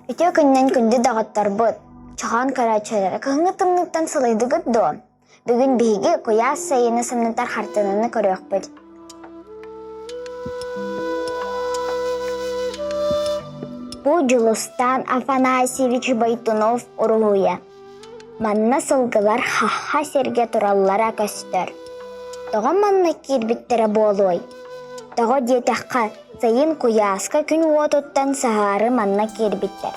Үтүө күнүнэн күндү доҕотторбут, чохоон көрөөччүлэрэ кыһыҥҥы тымныыттан сылайдыгыт дуо? Бүгүн биһиги куйаас сайыны санатар хартыынаны көрүөхпүт. Бу Дьулустаан Афанасьевич Бойтунов уруһуйа. Манна сылгылар хахха сиргэ тураллара көстөр. Тоҕо манна киирбиттэрэ буолуой? Тоҕо диэтэххэ, сайын куйааска күн уотуттан саһаары манна киирбиттэр.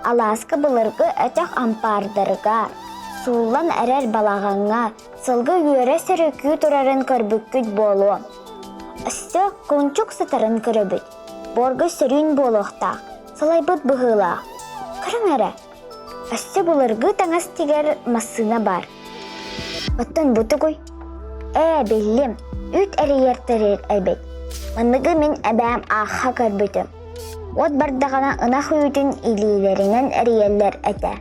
Алааска былыргы өтөх ампаардарыгар, сууллан эрэр балаҕаҥҥа сылгы үөрэ сөрүкүү турарын көрбүккүт буолуо. Өссө кунчук сытарын көрөбүт. Буорга сөрүүн буолуохтаах, сылайбыт быһыылаах. Көрүҥ эрэ, Өссө былыргы таҥас тигэр массыына баар. Оттон бу тугуй? Ээ, биллим, үүт эрийэр тэрил эбит. Манныгы мин эбээм аахха көрбүтүм. Уот бардаҕына ынах үүтүн илиилэринэн эрийэллэр этэ.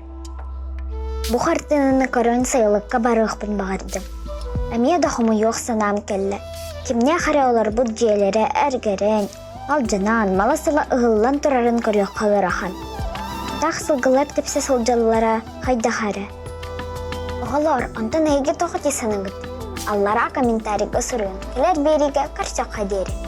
Бу хартыынаны көрөн сайылыкка барыахпын баҕардым. Эмиэ да хомуйуох санаам кэллэ. Кимнээх эрэ олорбут дьиэлэрэ эргэрэн, Алдьанан, мала-сала ыһыллан турарын көрүөххэ ыарахан. Таах сылгылар тэпсэ сылдьаллара хайдах эрэ. Оҕолоор, онтон эһиги тоҕо дии саныыгыт? Аллараа комментарийга суруйуҥ, кэлэр биэриигэ көрсөххө диэри.